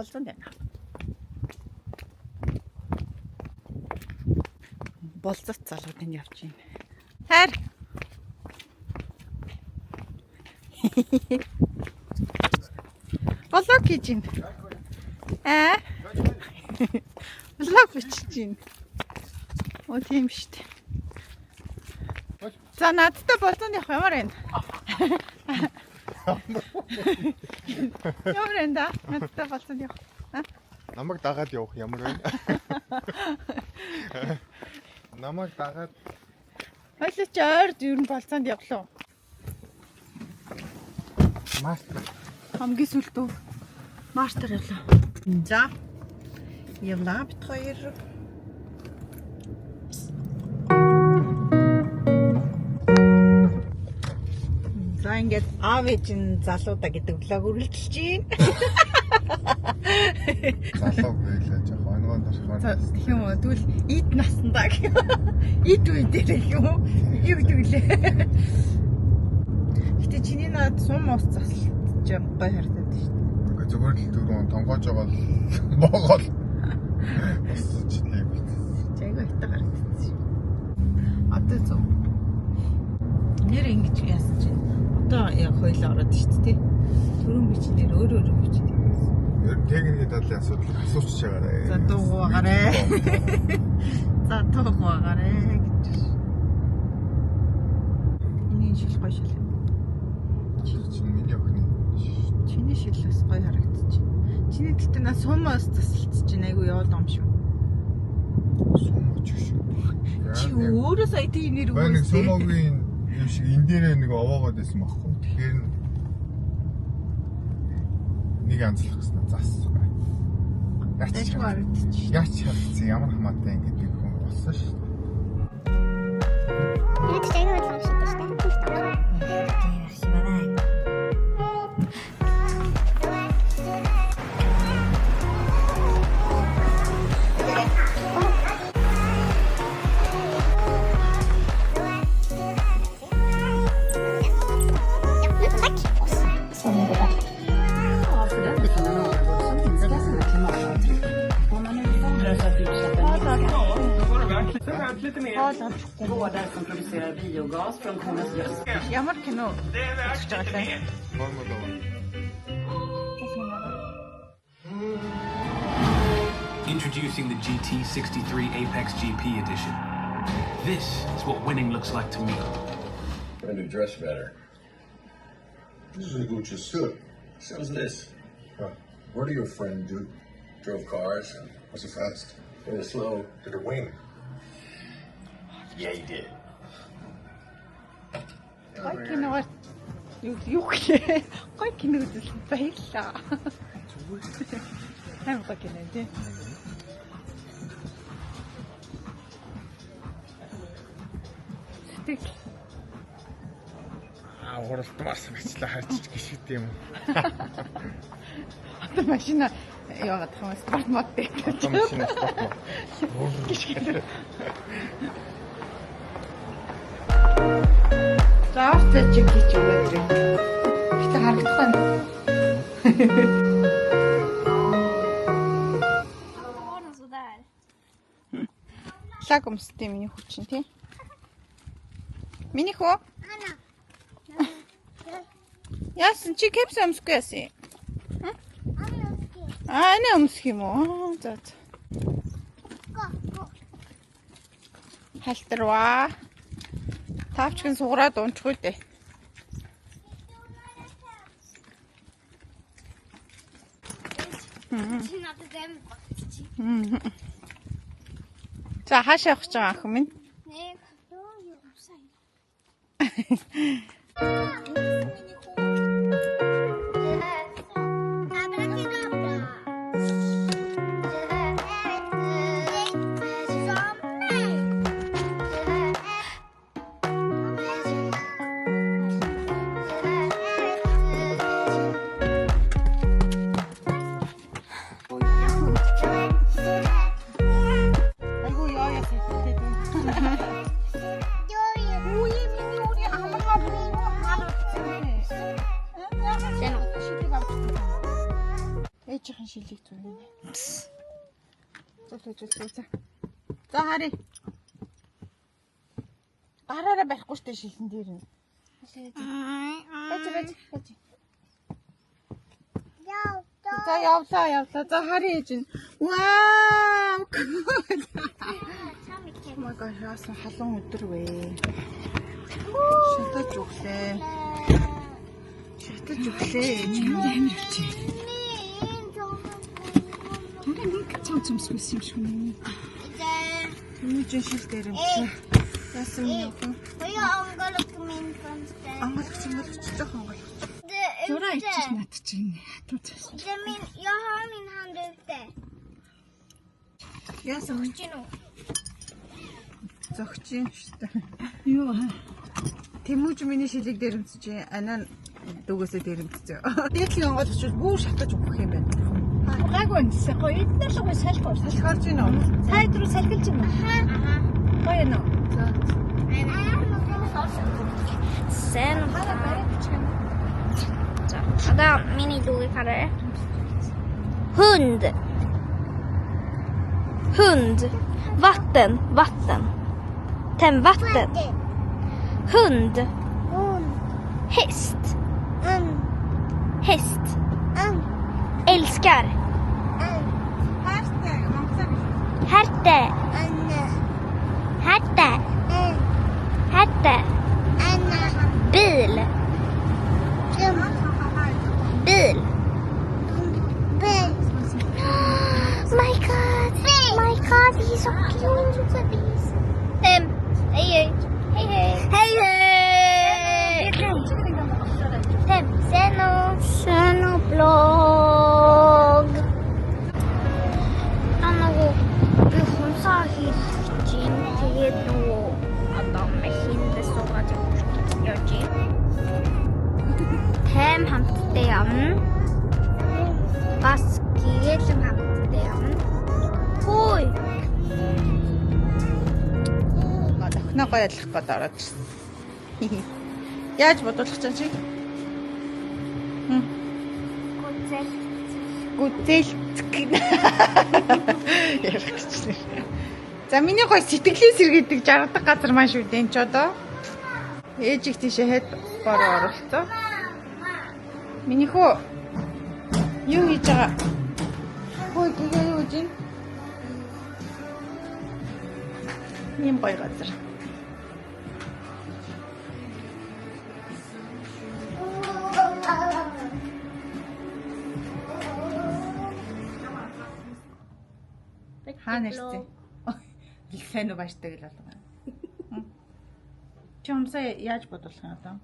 Болзоонд байна. Болзоот залууд энд явж байна. Хайр. Vlog хийж байна. Аа? Vlog бичиж байна. Оо, тийм шүү дээ. За, надтай болзоонд явах ямар байна? Ямар байна да? Надтай болзоонд явах. Намайг дагаад явах ямар вэ? Намайг дагаад Хоёлаа чи ойрд ер нь болзоонд явлаа. Мастер. Хамгийн сүүлд үү? Мартер явлаа. За. Явлаа бит хоёр. За, ингээд аав ээж нь залуудаа гэдэг vlog үргэлжилж байна. Залуу байлаа, жоох онгоон дорхоор. За, тэгэх юм уу? Тэгвэл эд наснда гэх юм. Эд үе дээр гэх юм уу? Юу гэдэг вүлээ. Гэтэ чиний над сум ус засалж гоё харагдаад шүү дээ. Үгүй, зүгээр л дөрөв тонгоож байгаа л боогоол. Босч лээ бит. Чи айгүй хитэ харагдсан шүү. Одоо зөв. Нэр ингэж яасан чинь одоо яг хоёлоо ороод шүү дээ. Түрүүн би чи нэр өөр өөр би чи тийм. Ер нь техникийн талын асуудал асууч чагаарай. За, дуугаарай. За, дуугаарай гэж. Эний шил гоё шил юм. Чи миний охины. Чиний шил бас гоё харагдчих. Чиний гэхдээ на сумаас засалт чинь айгүй яваад юм шүү. Сум ч шүү. Чи өөрөө сая тийм нэр Бай нэг өгөөс. сумогийн юм шиг энэ дээрээ нэг овоогоод байсан байхгүй. Тэгэхээр нэг анзлах гэсэн зас. Яач Айгүй харагдчих. Яач харагдсан, ямар хамаатай ингэ нэг хүн болсон шүү дээ. Яг ч айгүй бодлого шиг шүү дээ. Merci, bye bye. Tack. Ja, för den är från en ålgård som minskar sina klimatavtryck. Går man utfodrar så att utsläppen minskar. Gårdar som producerar biogas från kornas gödsel. Ямар кино үзэж байгаа лээ? Формула 1. Introducing the GT63 Apex GP Edition. This is what winning looks like to me. Trying to dress better. This is a Gucci suit. So's this. Huh. What do your friend do? Drove cars. Was it fast? It was slow. Did it win? Yeah, he did. Гоё киноор юу гэх гоё кино үзэл, баярлалаа. Амар гоё кино тий. Сэтгэл Аа, уралдмаар санагчлаа, хайчиж гიშгд юм. Одоо машина яваад байгаа юм, sport mode дээр. Одоо машина sport mode. Гიშгд. За, outfit check хийж өгөөд ирээ. Гэтэ харагдах байна. Har den sådär. Лаг өмсдөө миний хүү чинь тий. Миний хүү? Anna. Яасан чи, кепс өмсөхгүй яасан юм? Anna. Аа, энэ өмсөх юм уу? За за. Gå, gå. Халтарваа. Таавчган сугараад унчихгүй дээ. Чи надад амар багтчих. За, хаашаа явах гэж байгаа, охин минь? Нэг, дөрөв, сайн. Abracadabra. Som mig. Айгу ёо яа сэтэлтэй. Үе, миний үри амаргаа бүр харагдсан. Шилийг зүүнэ. Зөө зөө зөө зөө. За харъя. Гараараа барихгүй штэ шилэн дээр нь. Бач бач бач. Яв. За явлаа явлаа. За харъя ээж нь. Вау. Oh my gosh, яасан халуун өдөр вэ? Шатаж өглөө. Шатаж өглөө ээж. Амар хөвчээ. Түрээ нэг цам цамсгүйсэн юм шиг үнэ. Тэмүүжин шил дээр юмсан. Яасан юм охин? Хоёр онгойлог минь фонстэй. Онгойлгоч онгойлгоч жоох онгойлгоч. Зураа ичиж над чинь хатуу цаас. Det är min, jag har min hand ute. Яасан юм? Чи нү? Зөгч юм шүү дээ. Юу аа. Тэмүүж миний шилийг дээрэмцэж анаа дүүгээсээ дээрэмцэж. Дээдлийн онгойлгоч бүр шатаж өгөх юм байна. Гайгүй үнсээ гоё. Эднэр л гоё салхи. Салхи орж ийн үү? Цайд руу салхилж юм. Гоё нөө. За. Sen Хараа барай бичих юм. Одоо миний дүүгийг хараа. Hund. Hund. Vatten, vatten. Tändvatten. Hund. Häst. Häst. Älskar. Хайртай монголоор Härte. Härte. Härte. Bil. Bil. My god. My god, he's so cute. Look at these. Hej hej. Hej hej. Hej hej. Seno. Seno blog. Одоо нөгөө би хумсаа хийх чинь тэгээд нөгөө одоо машинд суугаад явж байна. Тайм хамтдаа явна. Бас гэрэлэн хамтдаа явна. Хөөе. Охиноо гоё ялах гээд ороод ирсэн. Яаж бодуулах чинь чи? Гүзэл. Гүзэлцэг. Ярих гэж нэр. За миний гоё сэтгэлийн сэргээдэг жаргадаг газар маань шүү дээ энэ ч одоо. Ээжийг тийшээ хэд бороо оролцоо. Миний хүү юу хийж байгаа? Хөө гэгээ юу хийж байна? Ийм гоё газар. Хаана ирсэн? Сайн уу баяртай гэл болгоо. Чи юмсаа яаж бодуулах юм одоо?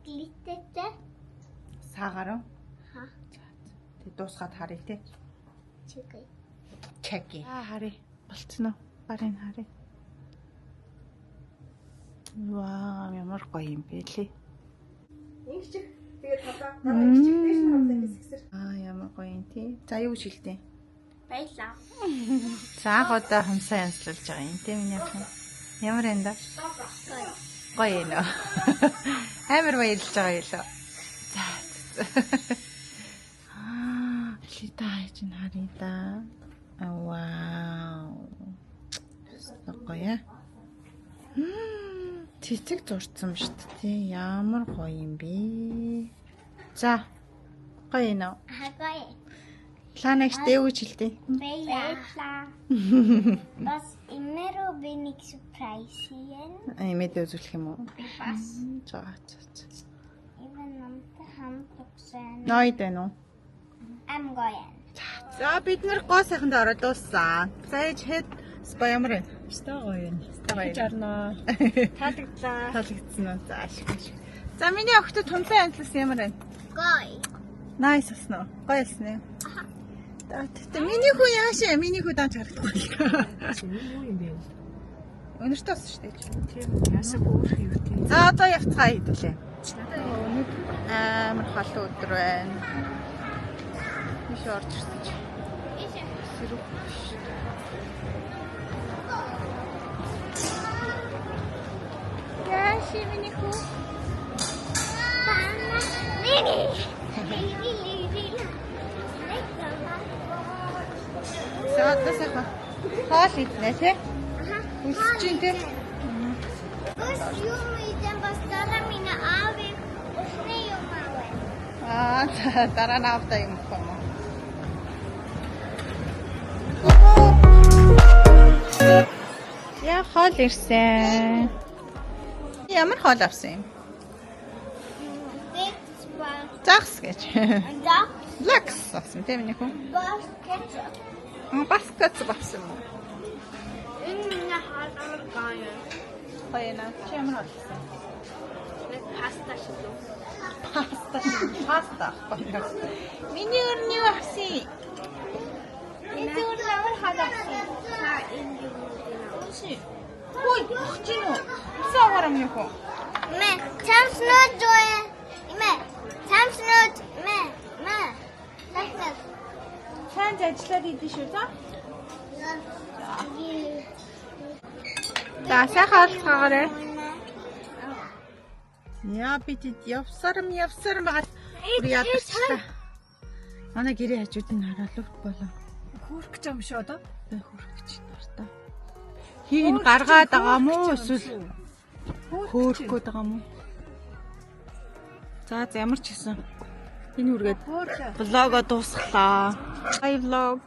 Глиттертэй. Саагаар уу? Ха. Тэг дуусгаад харъя те. Чигээ. Чеки. Аа харъя. Болцсон уу? Барыг харъя. Вау, ямар гоё юм бэ лээ. Ингэчих. Тэгээд тавлаа. Дараа ингэчих. Дээш нь хавлаа ингэ сэгсэр. Аа ямар гоё юм тий. За юу шилтээ? Баярлаа. За анх удаа хамсаа янзлуулж байгаа юм тий миний охин. Ямар юм да? Гоё юм уу? Амар баярлж байгаа юм лөө. За. Аа, лита хайж ин харъя да. Вау. Гоё. Цэцэг зурцсан ба шүү дээ тий. Ямар гоё юм бэ? За. Гоё юм уу? Аа гоё. Ланагч дэв гэж хэлдэг. Баярлаа. Бас имэрөө би нэг surprise хийн. Имэдэ үзүүлэх юм уу? Бас За за за. even намтай хамт угсаан. Ноёд байна уу? Ам гоё. За бид нэр гоо сайханд ороод дууссан. За ээж хэд спа ямар вэ? Өстой гоё юм. гоё. Дахиж орноо. Таалагдлаа. Таалагдсан уу? За ашиг ашиг. За миний охид тунлаа янзлсан ямар байна? Гоё. Nice болсон уу? Гоё болсон уу? За тэгтээ миний хүү яашаа? Миний хүү даанч харагдахгүй. Юу юм бэ? Өнөртөө болсон шүү дээ. Тийм яасаа өөр юм тийм. За одоо явцгаа хэдүүлээ. Өнөөдөр амар халуун өдөр байна. Тийш орж ирсэн чи. Сэрүүх биш. Яаши миний хүү. Миний. За, одоо сайхан хоол иднэ, тий? Өлсөж чинь, тий? Бас юм идэн, бас дараа миний аавыг усны юм аваа. Аа, за, дараа нь аавдаа юм авах юм уу? Яа, хоол ирсэн. Ямар хоол авсан юм? Загас гэж. За. Лакс авсан, тийм, миний хүн? Бас кетчуп. Бас кетчуп авсан юм уу? Энэ миний хоол амар гоё. Гоё наа. Чи ямар хоол авсан? Нэг паста шиг үү? Паста шиг. Паста. Миний өрний юу авсан? Энэ өөр ямар хоол авсан? Та энэ юм уу? Чи. Ой, огч юм уу? Үсэн аваараа, миний хүн. Мэ, чамснууд зөө. Мэ, чамснууд мэ, мэ. Лахнас. Сайн ажиллаад идэв шүү, за. За, сайхан оролцоогоорой. Яа, би тэд явсарм явсарм байгаад бүр ядарчлаа. Манай гэрээ хажууд нь хараалт болоо. Хөөрөх гэж юм шүү одоо. Би хөрөх гэж байна та. Хийг нь гаргаад байгаа мó эсвэл хөөрөх гээд байгаа мó? За, ямар ч гэсэн энэ үргээд vlog оо дуусглаа. Bye, vlog.